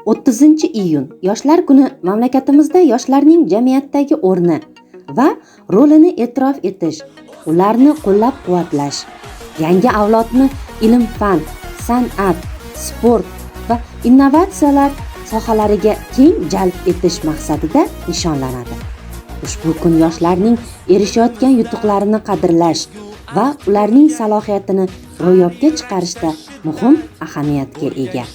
30-iyun Yoshlar kuni mamlakatimizda yoshlarning jamiyatdagi o'rni va rolini e'tirof etish, ularni qo'llab-quvvatlash, yangi avlodni ilm-fan, san'at, sport va innovatsiyalar sohalariga keng jalb etish maqsadida nishonlanadi. Ushbu kun yoshlarning erishayotgan yutuqlarini qadrlash va ularning salohiyatini ro'yobga chiqarishda muhim ahamiyatga ega.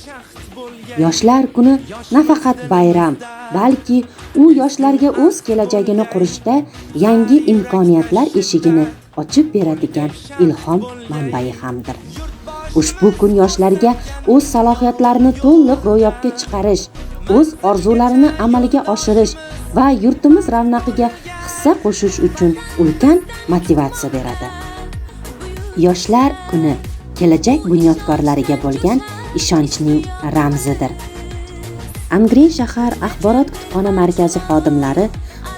Yoshlar kuni nafaqat bayram, balki u yoshlarga o'z kelajagini qurishda yangi imkoniyatlar eshigini ochib beradigan ilhom manbai hamdir. Ushbu kun yoshlarga o'z salohiyatlarini to'liq ro'yobga chiqarish, o'z orzularini amalga oshirish va yurtimiz ravnaqiga hissa qo'shish uchun ulkan motivatsiya beradi. Yoshlar kuni kelajak bunyodkorlariga bo'lgan ishonchning ramzidir. Angren shahar axborot kutubxona markazi xodimlari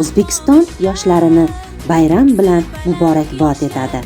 O'zbekiston yoshlarini bayram bilan muborakbod etadi.